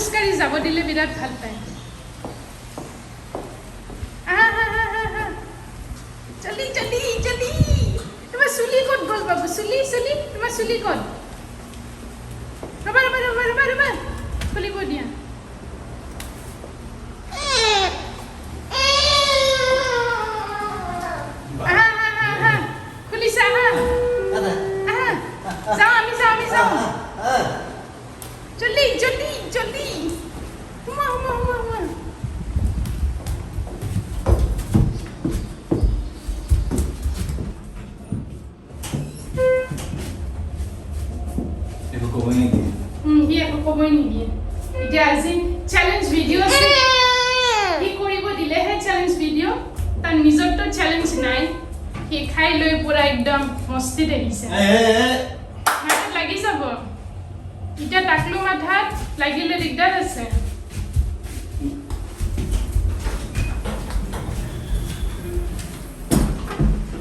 খোজকাঢ়ি যাব দিলে বিৰাট ভাল পায়। আহা, আহা, আহা, আহা। জলদি জলদি জলদি। তোমাৰ চুলি ক'ত গ'ল বাবু? চুলি, চুলি, তোমাৰ চুলি ক'ত? ৰ'বা ৰ'বা ৰ'বা ৰ'বা ৰ'বা, খুলিব দিয়া। আহা আহা আহা আহা, খুলিছা। আহা আহা, যাওঁ আমি, যাওঁ আমি, যাওঁ। জলদি জলদি জলদি, সোমোৱা সোমোৱা সোমোৱা সোমোৱা। একো ক'বই নিদিয়ে। সি একো ক'বই নিদিয়ে। এতিয়া আজি চেলেঞ্জ ভিডিঅ' আছে, সি কৰিব দিলেহে চেলেঞ্জ ভিডিঅ'। তাৰ নিজৰতো চেলেঞ্জ নাই। সি খাই লৈ পূৰা একদম মস্তিত আহিছে। মাথাত লাগি যাব এতিয়া। টাকলো মাথাত লাগিলে দিগদাৰ আছে।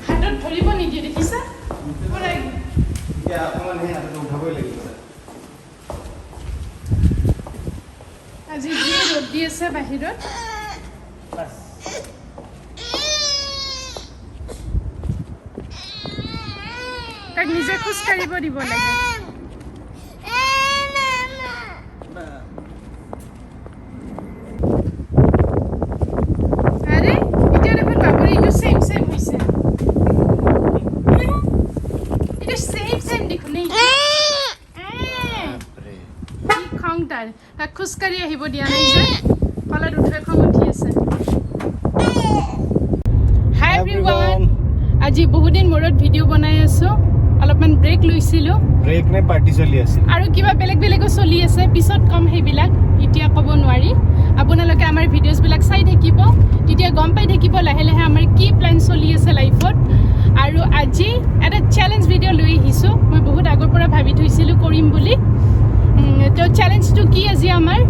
হাতত ধৰিব নিদিয়ে, দেখিছা পূৰা একদম। এতিয়া অকণমান সেই হাতত উঠাবই লাগিব। আজি যি ৰ'দ দি আছে বাহিৰত। বাছ। তাক নিজে খোজ কাঢ়িব দিব লাগে। আৰে, এতিয়া দেখোন বাবুৰ এইটো চেম চেম হৈছে। এইটো চেম চেম দেখোন এই। বাপৰে। কি খং তাৰ! তাক খোজকাঢ়ি আহিব দিয়া নাই যে, কলাত উঠৈ খং উঠি আছে। হাই এভৰিৱান, আজি বহুদিন মূৰত ভিডিঅ' বনাই আছোঁ। অলপমান ব্ৰেক লৈছিলোঁ। ব্ৰেক নে পাৰ্টি চলি আছিল? আৰু কিবা বেলেগ বেলেগো চলি আছে, পিছত ক'ম সেইবিলাক, এতিয়া ক'ব নোৱাৰি। আপোনালোকে আমাৰ ভিডিঅ'জবিলাক চাই থাকিব, তেতিয়া গম পাই থাকিব লাহে লাহে আমাৰ কি প্লেন চলি আছে লাইফত। আৰু আজি এটা চেলেঞ্জ ভিডিঅ' লৈ আহিছোঁ। মই বহুত আগৰ পৰা ভাবি থৈছিলোঁ কৰিম বুলি। তো চেলেঞ্জটো কি? আজি আমাৰ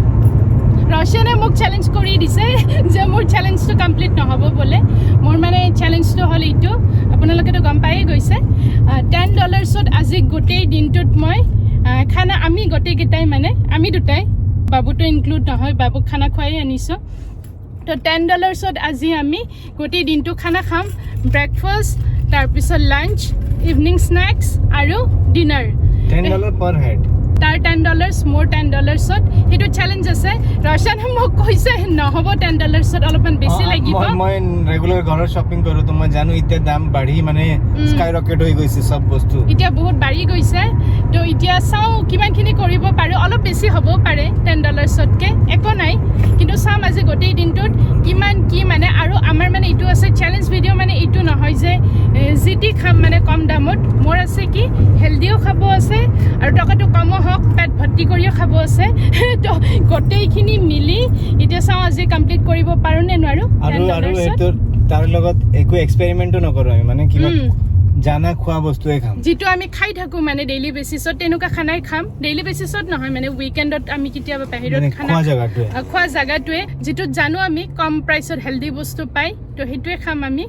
ৰচনে মোক চেলেঞ্জ কৰি দিছে যে মোৰ চেলেঞ্জটো কমপ্লিট নহ'ব বোলে। মোৰ মানে চেলেঞ্জটো হ'ল এইটো, আপোনালোকেতো গম পায়েই গৈছে, 10 ডলাৰ্ছত আজি গোটেই দিনটোত মই খানা, আমি গোটেইকেইটাই, মানে আমি দুটাই, বাবুটো ইনক্লুড নহয়, বাবুক খানা খুৱাই আনিছোঁ। তো 10 ডলাৰ্ছত আজি আমি গোটেই দিনটো খানা খাম, ব্ৰেকফাষ্ট, তাৰপিছত লাঞ্চ, ইভিনিং স্নেক্স আৰু ডিনাৰ। 10 dollar per head. তাৰ 10 ডলাৰ্ছ, মোৰ 10 ডলাৰ্ছত, সেইটো চেলেঞ্জ আছে। ৰচনে মোক কৈছে নহ'ব 10 ডলাৰ্ছত, অলপমান বেছি লাগিব। মই ৰেগুলাৰ ঘৰৰ শ্বপিং কৰোঁ, তো মই জানো এতিয়া দাম বাঢ়ি মানে স্কাই ৰকেট হৈ গৈছে চব বস্তু। এতিয়া বহুত বাঢ়ি গৈছে। তো এতিয়া চাওঁ কিমানখিনি কৰিব পাৰোঁ। অলপ বেছি হ'বও পাৰে 10 ডলাৰ্ছতকৈ, একো নাই। কিন্তু চাম আজি গোটেই দিনটোত কিমান কি মানে। আৰু আমাৰ মানে এইটো আছে চেলেঞ্জ ভিডিঅ', মানে এইটো নহয় যে যি টি খাম মানে কম দামত। মোৰ আছে কি হেল্ডিও খাব আছে আৰু টকাটো কমো হওক, পেট ভৰ্তি কৰিও খাব আছে। তো গোটেইখিনি মিলি এতিয়া চাওঁ আজি কমপ্লিট কৰিব পাৰোঁ নে নোৱাৰোঁ আৰু 10 আৰু ডলাৰ্ছত। এইটো তাৰ লগত একো এক্সপেৰিমেণ্টো নকৰোঁ আমি, মানে কিবা জানা খোৱা বস্তুৱে খাম। যিটো আমি খাই থাকোঁ মানে ডেইলি বেচিছত, তেনেকুৱা খানাই খাম। ডেইলি বেচিছত নহয়, মানে উইকেণ্ডত আমি কেতিয়াবা বাহিৰত মানে খানা খোৱা জেগাটোৱে। খোৱা জেগাটোৱে, যিটোত জানো আমি কম প্ৰাইচত হেল্ডি বস্তু পায়, তো সেইটোৱে খাম আমি।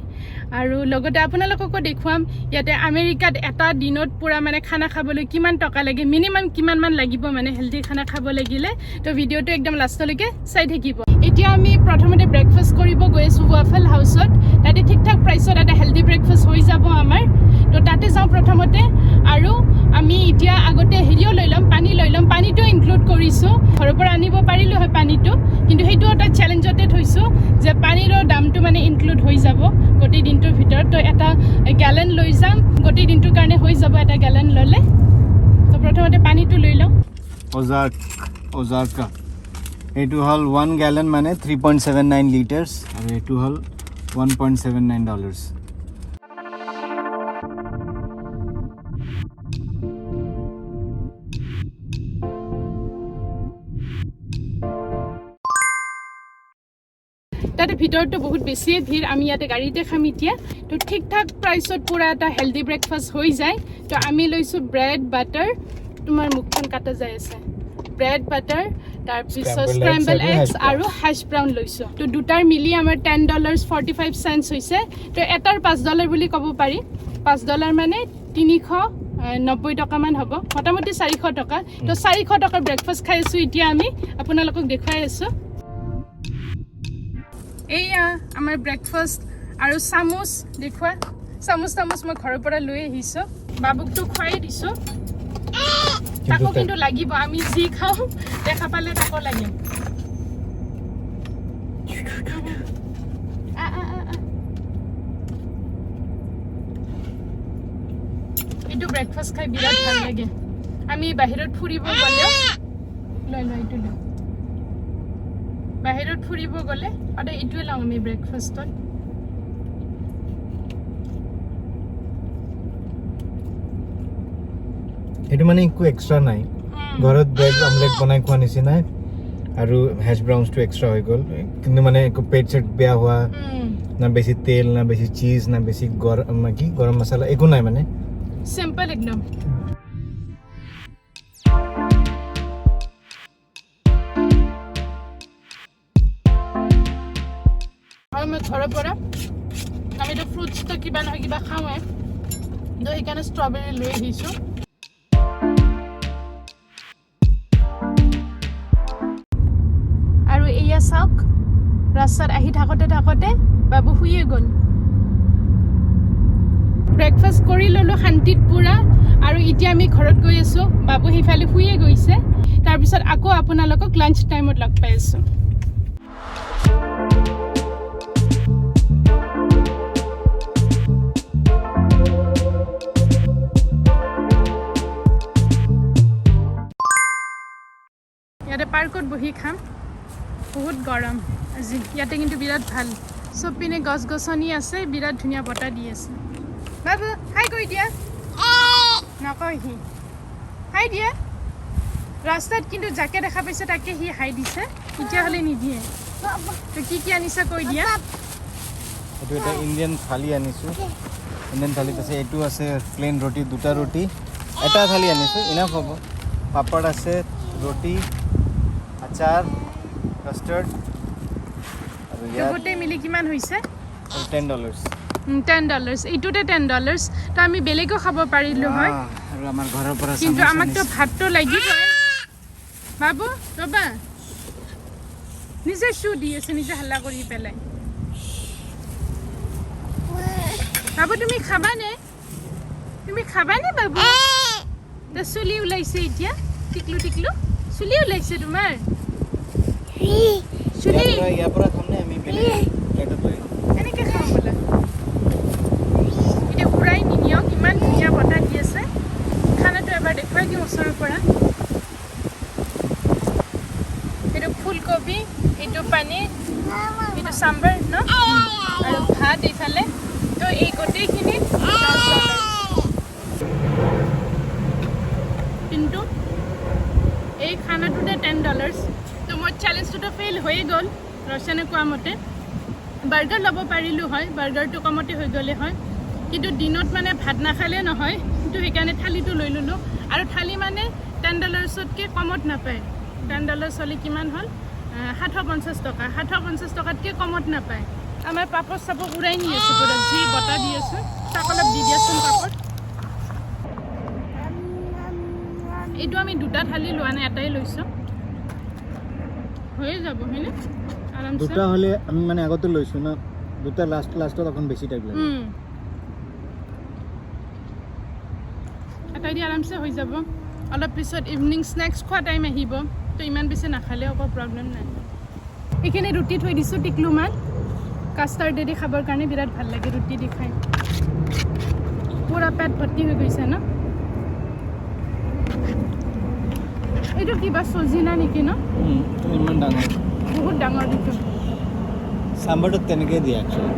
আৰু লগতে আপোনালোককো দেখুৱাম ইয়াতে আমেৰিকাত এটা দিনত পূৰা মানে খানা খাবলৈ কিমান টকা লাগে, মিনিমাম কিমানমান লাগিব মানে হেল্ডি খানা খাব লাগিলে। তো ভিডিঅ'টো একদম লাষ্টলৈকে চাই থাকিব। এতিয়া আমি প্ৰথমতে ব্ৰেকফাষ্ট কৰিব গৈ আছোঁ ৱাফেল হাউচত। তাতে ঠিক ঠাক প্ৰাইচত এটা হেল্ডি ব্ৰেকফাষ্ট হৈ যাব আমাৰ। তো তাতে যাওঁ প্ৰথমতে। আৰু আমি এতিয়া আগতে হেৰিও লৈ ল'ম, পানী লৈ ল'ম। পানীটো ইনক্লুড কৰিছোঁ। ঘৰৰ পৰা আনিব পাৰিলোঁ হয় পানীটো, কিন্তু সেইটো এটা চেলেঞ্জতে থৈছোঁ যে পানীৰো দামটো মানে ইনক্লুড হৈ যাব গোটেই দিনটোৰ ভিতৰত। তো এটা গেলেন লৈ যাম, গোটেই দিনটোৰ কাৰণে হৈ যাব এটা গেলেন ল'লে। তো প্ৰথমতে পানীটো লৈ লওঁ। অজাৰ্ক, অজাৰ্কা। এইটো হ'ল 1 গেলন, মানে 3.79 litres, আৰু এইটো হ'ল $1.79। তাতে ভিতৰততো বহুত বেছিয়ে ভিৰ, আমি ইয়াতে গাড়ীতে খাম এতিয়া। তো ঠিক ঠাক প্ৰাইচত পূৰা এটা হেল্ডি ব্ৰেকফাষ্ট হৈ যায়। তো আমি লৈছোঁ ব্ৰেড বাটাৰ, তোমাৰ মুখখন কাটা যাই আছে, ব্ৰেড বাটাৰ, তাৰপিছত Scrambled eggs scramble আৰু এগছ hash brown। আৰু হেছ ব্ৰাউন লৈছোঁ। তো দুটাৰ মিলি আমাৰ 10 ডলাৰ্ছ 45 চেণ্টছ হৈছে। তো এটাৰ 5 ডলাৰ বুলি ক'ব পাৰি। 5 ডলাৰ মানে তিনিশ 90 টকামান হ'ব, মোটামুটি 400 টকা। তো 400 টকাৰ ব্ৰেকফাষ্ট খাই আছোঁ এতিয়া আমি, আপোনালোকক দেখুৱাই আছোঁ। এইয়া আমাৰ ব্ৰেকফাষ্ট আৰু চামুচ দেখুওৱা। চামুচ তামুচ মই ঘৰৰ পৰা লৈ আহিছোঁ। বাবুকতো খুৱাই দিছোঁ, তাকো কিন্তু লাগিব। আমি যি খাওঁ দেখা পালে তাকো লাগে। আ, আ, আ, আ। এইটো ব্ৰেকফাষ্ট খাই বিৰাট ভাল লাগে। আমি বাহিৰত ফুৰিব গ'লেও লৈ লওঁ এইটো লওঁ। বাহিৰত ফুৰিব গ'লে সদায় এইটোৱে লওঁ আমি ব্ৰেকফাষ্টত। সেইটো মানে একো এক্সট্ৰা নাই। ঘৰত ব্ৰেড অমলেট বনাই খোৱা নিচিনাই আৰু হেছ ব্ৰাউনছটো এক্সট্ৰা হৈ গ'ল। কিন্তু মানে একো পেট চেট বেয়া হোৱা না, বেছি তেল না, বেছি চিজ না, বেছি গৰম কি গৰম মছলা একো নাই মানে। চিম্পল একদম। আৰু মই ঘৰৰ পৰা, আমিতো ফ্ৰুটছটো কিবা নহয় কিবা খাওঁৱে, তো সেইকাৰণে ষ্ট্ৰবেৰী লৈ আহিছোঁ। আৰু এয়া চাওক, ৰাস্তাত আহি থাকোঁতে থাকোঁতে বাবু শুইয়ে গ'ল। ব্ৰেকফাষ্ট কৰি ল'লোঁ শান্তিত পূৰা আৰু এতিয়া আমি ঘৰত গৈ আছোঁ। বাবু সেইফালে শুইয়ে গৈছে। তাৰপিছত আকৌ আপোনালোকক লাঞ্চ টাইমত লগ পাই আছোঁ। ইয়াতে পাৰ্কত বহি খাম। বহুত গৰম আজি ইয়াতে, কিন্তু বিৰাট ভাল। চব পিনে গছ গছনি আছে, বিৰাট ধুনীয়া বতাহ দি আছে। বাবু, হাই কৈ দিয়া। নকয় সি। হাই দিয়া। ৰাস্তাত কিন্তু যাকে দেখা পাইছে তাকে সি হাই দিছে, এতিয়া হ'লে নিদিয়ে। তো কি কি আনিছা কৈ দিয়া। এইটো এটা ইণ্ডিয়ান থালি আনিছোঁ। ইণ্ডিয়ান থালিত আছে, এইটো আছে প্লেইন ৰুটি, দুটা ৰুটি, এটা থালি আনিছোঁ, ইনাফ হ'ব। পাপৰ আছে, ৰুটি, আচাৰ, কাষ্টাৰ্ড আৰু তো ইয়াত গোটেই মিলি কিমান হৈছে? $10। $10। এইটোতে $10। তো আমি বেলেগো খাব পাৰিলোঁ হয়। আৰু আমাৰ ঘৰৰ পৰা কিন্তু চামুচ আমাকতো আনিছোঁ। ভাতটো লাগিবই। বাবু, ৰ'বা। নিজে চু দি আছে, নিজে হাল্লা কৰি পেলাই। বাবু, তুমি খাবানে? তুমি খাবানে বাবু? তা চুলি ওলাইছে এতিয়া। টিকলু, টিকলু, চুলি ওলাইছে তোমাৰ চুলি। ইয়াৰ পৰা খামনে আমি বেলেগ প্লেটত লৈ? এনেকৈ খাওঁ বোলে। এতিয়া উৰাই নিনিয়ক, ইমান ধুনীয়া বতাহ দি আছে। খানাটো এবাৰ দেখুৱাই দিওঁ ওচৰৰ পৰা। এইটো ফুলকবি, এইটো পানীৰ, এইটো চাম্বাৰ ন, আৰু ভাত এইফালে। তো এই গোটেইখিনিত $10। কিন্তু এই খানাটোতে $10। তো মোৰ চেলেঞ্জটোতো ফেইল হৈয়ে গ'ল। ৰচনে কোৱা মতে বাৰ্গাৰ ল'ব পাৰিলোঁ হয়, বাৰ্গাৰটো কমতে হৈ গ'লে হয়। কিন্তু দিনত মানে ভাত নাখালে নহয়, কিন্তু সেইকাৰণে থালিটো লৈ ল'লোঁ। আৰু থালি মানে $10তকৈ কমত নাপায়। $10 হ'লে কিমান হ'ল? 750 টকা। 750 টকাতকৈ কমত নাপায়। আমাৰ পাপৰ চাপৰ উৰাই নি আছে পুৰা, যি বতাহ দি আছে। তাক অলপ দি দিয়াচোন পাপৰ। এইটো আমি দুটা থালি লোৱা নাই, এটাই লৈছোঁ, হৈয়ে যাব, হয়নে আৰামছে? দুটা হ'লে আমি মানে আগতে লৈছোঁ ন দুটা, লাষ্টত অকণ বেছি টাইম লাগে। এটাই দি আৰামছে হৈ যাব। অলপ পিছত ইভিনিং স্নেক্স খোৱা টাইম আহিব, তো ইমান বেছি নাখালেও একো প্ৰব্লেম নাই। এইখিনি ৰুটি থৈ দিছোঁ টিকলুমান, কাষ্টাৰ্ডেদি খাবৰ কাৰণে বিৰাট ভাল লাগে ৰুটি দি খাই। পূৰা পেট ভৰ্তি হৈ গৈছে ন? এইটো কিবা চজিনা নেকি ন? ইমান ডাঙৰ। বহুত ডাঙৰ এইটো। চাম্বাৰটোত তেনেকেই দিয়ে একচুৱেলি।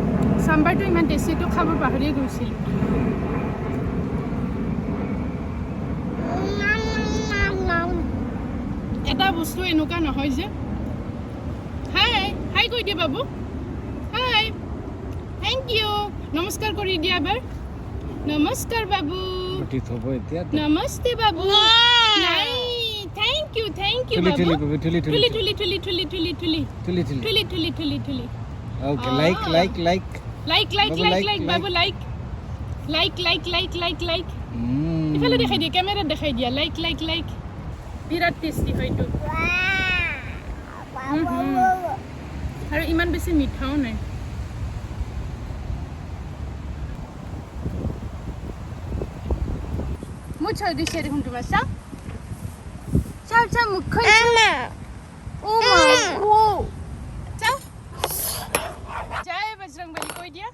চাম্বাৰটো ইমান টেষ্টিটো, খাব পাহৰিয়ে গৈছিলোঁ। এটা বস্তু এনেকুৱা নহয় যে, হাই, হাই কৈ দিয়ে বাবু। হাই, thank U, নমস্কাৰ কৰি দিয়া এবাৰ। নমস্কাৰ বাবু। ৰুটি থ'ব এতিয়া। নমস্তে বাবু। নাই, thank U, thank U. ঠুলি। বাবু। ঠুলি বাবু, ঠুলি। ঠুলি। ঠুলি। ঠুলি, ঠুলি, ঠুলি, ঠুলি, ঠুলি। ঠুলি, ঠুলি। ঠুলি, ঠুলি, ঠুলি, ঠুলি। Okay, like, like, like. Like, like. বাবু, লাইক। Like, like. লাইক। বাবু, like, like, like, like, like, like. ইফালে দেখাই দিয়া, কেমেৰাত দেখাই দিয়া। লাইক, লাইক, লাইক, বিৰাট টেষ্টি হয় এইটো আৰু ইমান বেছি মিঠাও নাই। মোৰ ছয় দিছে দেখোন তোমাৰ। চাওঁ, চাওঁ, চাওঁ মুখখন। অ' মা, অ' চাওঁ। জয় বজৰংবলী কৈ দিয়া।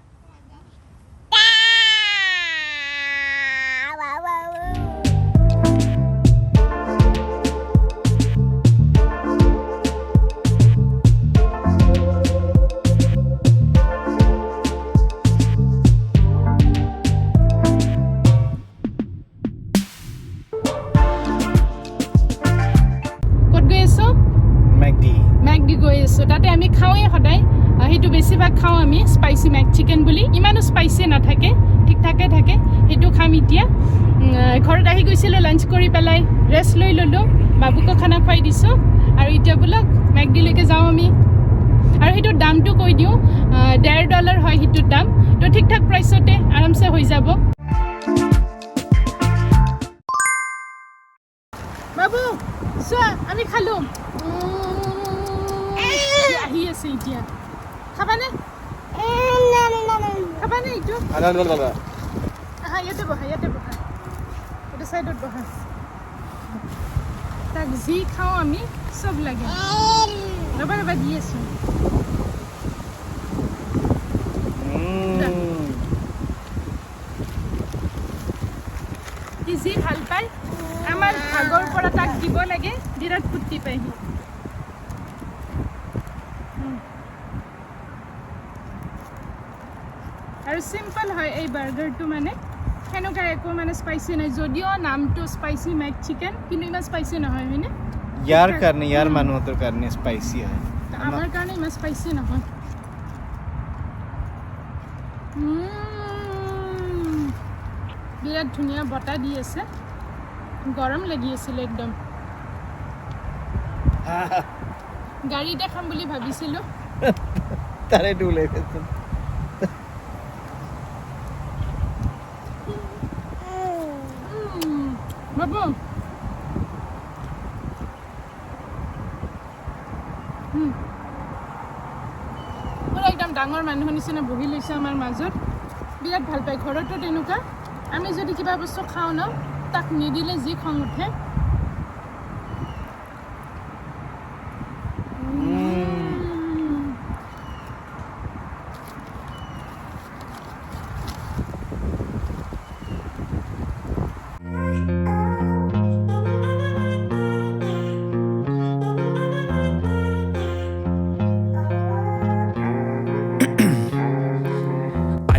ক'ত গৈ আছোঁ? মেকডি। মেকডি গৈ আছোঁ। তাতে আমি খাওঁৱেই সদায়। সেইটো বেছিভাগ খাওঁ আমি, স্পাইচি মেক চিকেন বুলি। ইমানো স্পাইচি নাথাকে, ঠিক ঠাকে থাকে। সেইটো খাম এতিয়া। ঘৰত আহি গৈছিলোঁ, লাঞ্চ কৰি পেলাই ৰেষ্ট লৈ ল'লোঁ, বাবুকো খানা খুৱাই দিছোঁ আৰু এতিয়া বোলক মেকডিলৈকে যাওঁ আমি। আৰু সেইটোৰ দামটো কৈ দিওঁ, 1.5 ডলাৰ হয় সেইটোৰ দাম। তো ঠিক ঠাক প্ৰাইচতে আৰামছে হৈ যাব। বাবু, চোৱা, আমি খালোঁ। আহি আছে এতিয়া। খাবানে? খাবানে এইটো? আহা, ইয়াতে বহা, ইয়াতে বহা, এইটো চাইডত বহা। তাক যি খাওঁ আমি চব লাগে। ৰ'বা, ৰ'বা, দি আছোঁ। সি যি ভাল পায়, আমাৰ ভাগৰ পৰা তাক দিব লাগে, বিৰাট ফূৰ্তি পায় সি। আৰু চিম্পল হয় এই বাৰ্গাৰটো, মানে সেনেকুৱা একো মানে স্পাইচি নাই। যদিও নামটো স্পাইচি মেক চিকেন, কিন্তু ইমান স্পাইচি নহয়, হয়নে? ইয়াৰ কাৰণে, ইয়াৰ মানুহৰ কাৰণে স্পাইচি হয়। আমাৰ কাৰণে ইমান স্পাইচি নহয়। বিৰাট ধুনীয়া বতাহ দি আছে। গৰম লাগি আছিলে একদম। গাড়ীতে খাম বুলি ভাবিছিলোঁ। তাৰে ওলাই গৈছে। বাবু, পুৰা একদম ডাঙৰ মানুহৰ নিচিনা বহি লৈছে আমাৰ মাজত। বিৰাট ভাল পায়। ঘৰতো তেনেকুৱা, আমি যদি কিবা বস্তু খাওঁ ন, তাক নিদিলে যি খং উঠে।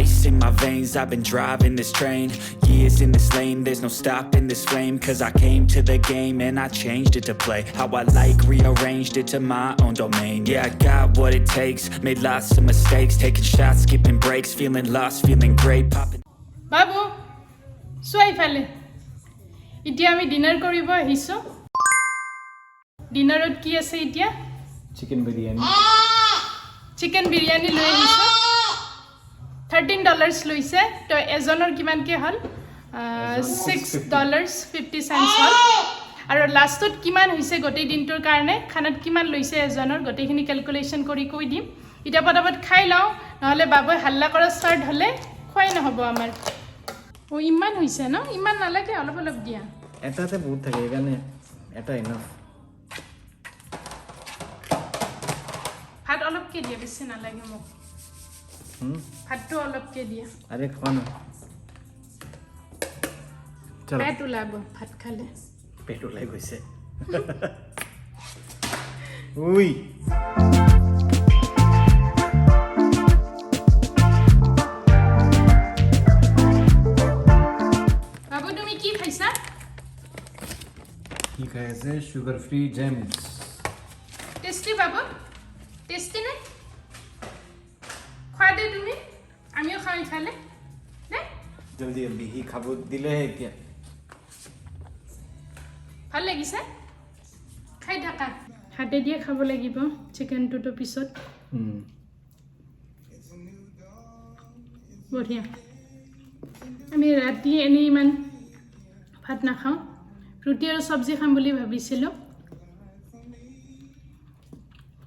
Ice in my veins, I've been driving this train. Years in this lane, there's no stopping this flame. 'Cause I came to the game and I changed it to play how I like, rearranged it to my own domain. Yeah, I got what it takes, made lots of mistakes, taking shots, skipping breaks, feeling lost, feeling great, popping. বাবু, চোৱা ইফালে। এতিয়া আমি dinner কৰিব আহিছোঁ। ডিনাৰত কি আছে এতিয়া? Chicken biryani. Chicken biryani লৈ আহিছোঁ। 13 ডলাৰ্ছ লৈছে। তো এজনৰ কিমানকৈ হ'ল? 6 ডলাৰ্ছ 50 চেণ্টছ হ'ল। আৰু লাষ্টত কিমান হৈছে, গোটেই দিনটোৰ কাৰণে খানাত কিমান লৈছে এজনৰ, গোটেইখিনি কেলকুলেশ্যন কৰি কৈ দিম। এতিয়া পটাপট খাই লওঁ, নহ'লে বাবুৱে হাল্লা কৰা ষ্টাৰ্ট হ'লে খোৱাই নহ'ব আমাৰ। অ', ইমান হৈছে ন? ইমান নালাগে, অলপ অলপ দিয়া। এটাতে বহুত থাকে, সেইকাৰণে এটা ইনাফ। ভাত অলপকৈ দিয়া, বেছি নালাগে মোক। ভাতটো অলপকৈ দিয়া। আৰে, খোৱা না, চলো। পেট ওলাব ভাত খালে। পেট ওলাই গৈছে, উই। বাবু, তুমি কি খাইছা? কি খাই আছে? Sugar free James. Tasty বাবু? টেষ্টি নে? খোৱা দে তুমি, আমিও খাওঁ ইফালে দে। জলদি জলদি, সি খাব দিলেহে এতিয়া। ভাল লাগিছে? খাই থাকা। হাতে দিয়ে খাব লাগিব চিকেনটোতো পিছত। বঢ়িয়া। আমি ৰাতি এনেই ইমান ভাত নাখাওঁ, ৰুটি আৰু চব্জি খাম বুলি ভাবিছিলোঁ,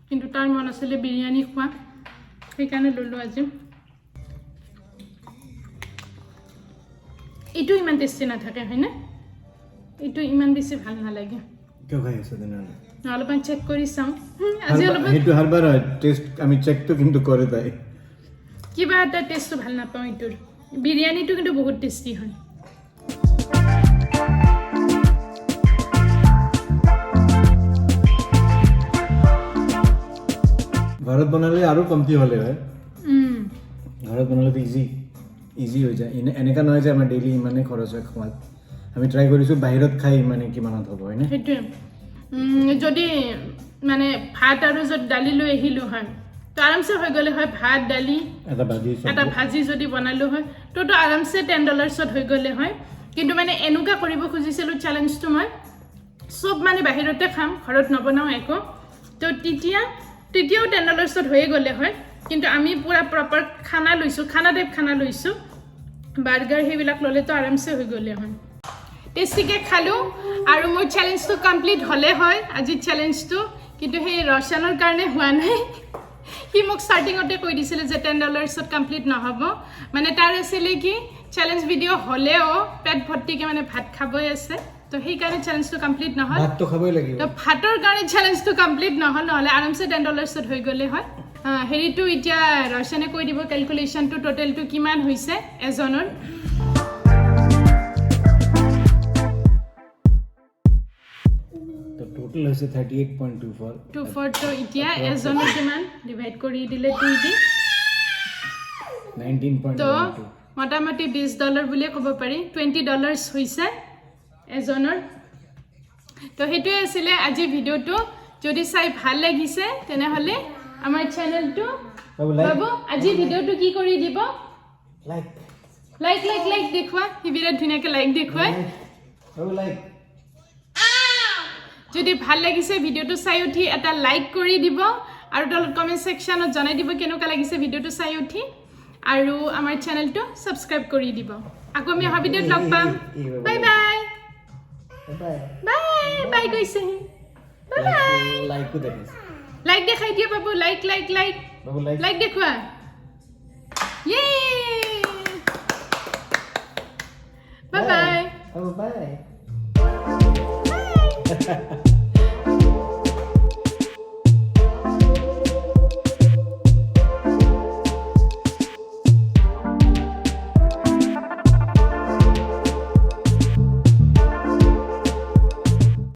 কিন্তু তাৰ মন আছিলে বিৰিয়ানী খোৱা, সেইকাৰণে ল'লোঁ আজি। এইটো ইমান টেষ্টি নাথাকে, হয়নে? এইটো ইমান বেছি ভাল নালাগে। কিয় খাই আছ তেনেহ'লে? অলপমান চেক কৰি চাওঁ। আজি অলপমান সেইটো হাৰবাৰ হয় টেষ্ট, আমি চেকটো কিন্তু কৰে তাই। কিবা এটা টেষ্টটো ভাল নাপাওঁ এইটোৰ। বিৰিয়ানীটো কিন্তু বহুত টেষ্টি হয়। ঘৰত বনালে আৰু কমটি হ'লে হয়। ঘৰত বনালেতো ইজি ইজি হৈ যায়। এনেকুৱা নহয় যে আমাৰ ডেইলি ইমানেই খৰচ হয় খোৱাত। আমি ট্ৰাই কৰিছোঁ বাহিৰত খাই ইমানে কিমানত হ'ব, হয়নে? সেইটোৱে। যদি মানে ভাত আৰু যদি দালি লৈ আহিলোঁ হয়, তো আৰামছে হৈ গ'লে হয়। ভাত, দালি, এটা ভাজি, এটা ভাজি যদি বনালোঁ হয়, তো আৰামছে 10 ডলাৰ্ছত হৈ গ'লে হয়। কিন্তু মানে এনেকুৱা কৰিব খুজিছিলোঁ চেলেঞ্জটো মই, চব মানে বাহিৰতে খাম, ঘৰত নবনাওঁ একো। তো তেতিয়াও 10 ডলাৰ্ছত হৈয়ে গ'লে হয়। কিন্তু আমি পূৰা প্ৰপাৰ খানা লৈছোঁ, খানা টাইপ খানা লৈছোঁ, বাৰ্গাৰ সেইবিলাক ল'লেতো আৰামছে হৈ গ'লে হয়। টেষ্টিকৈ খালোঁ আৰু মোৰ চেলেঞ্জটো কমপ্লিট হ'লে হয় আজিৰ চেলেঞ্জটো, কিন্তু সেই ৰচনৰ কাৰণে হোৱা নাই। সি মোক ষ্টাৰ্টিঙতে কৈ দিছিলে যে 10 ডলাৰ্ছত কমপ্লিট নহ'ব। মানে তাৰ আছিলে কি, চেলেঞ্জ ভিডিঅ' হ'লেও পেট ভৰ্তিকৈ মানে ভাত খাবই আছে, তো সেইকাৰণে চেলেঞ্জটো কমপ্লিট নহ'ল। ভাতটো খাবই লাগিব। তো ভাতৰ কাৰণে চেলেঞ্জটো কমপ্লিট নহ'ল, নহ'লে আৰামছে 10 ডলাৰ্ছত হৈ গ'লে হয়। হেৰিটো এতিয়া ৰচনে কৈ দিব, কেলকুলেশ্যনটো, টোটেলটো কিমান হৈছে এজনৰ। তো টোটেল হৈছে 38.24। 24। তো এতিয়া এজনৰ কিমান ডিভাইড কৰি দিলে টু দি নাইনটিন পইণ্ট তো মোটামুটি 20 ডলাৰ বুলিয়ে ক'ব পাৰি, 20 ডলাৰ্ছ হৈছে এজনৰ। তো সেইটোৱে আছিলে আজিৰ ভিডিঅ'টো। যদি চাই ভাল লাগিছে, তেনেহ'লে আমাৰ চেনেলটো বাবু, লাইক। বাবু, আজিৰ ভিডিঅ'টো কি কৰি দিব? লাইক। লাইক, লাইক, লাইক দেখুওৱা। সি বিৰাট ধুনীয়াকৈ লাইক দেখুৱায়। বাবু, লাইক। যদি ভাল লাগিছে ভিডিঅ'টো চাই উঠি, এটা লাইক কৰি দিব আৰু তলত কমেণ্ট ছেকশ্যনত জনাই দিব কেনেকুৱা লাগিছে ভিডিঅ'টো চাই উঠি আৰু আমাৰ চেনেলটো ছাবস্ক্ৰাইব কৰি দিব। আকৌ আমি অহা ভিডিঅ'ত লগ পাম। Bye bye. Bye. Bye bye কৈছেহি, bye bye. লাইকো দেখাইছে। লাইক দেখাই দিয়া বাবু, লাইক, লাইক, লাইক। বাবু, লাইক। লাইক দেখুওৱা। ইয়ে, বাই বাই। বাবু, বাই। বাই।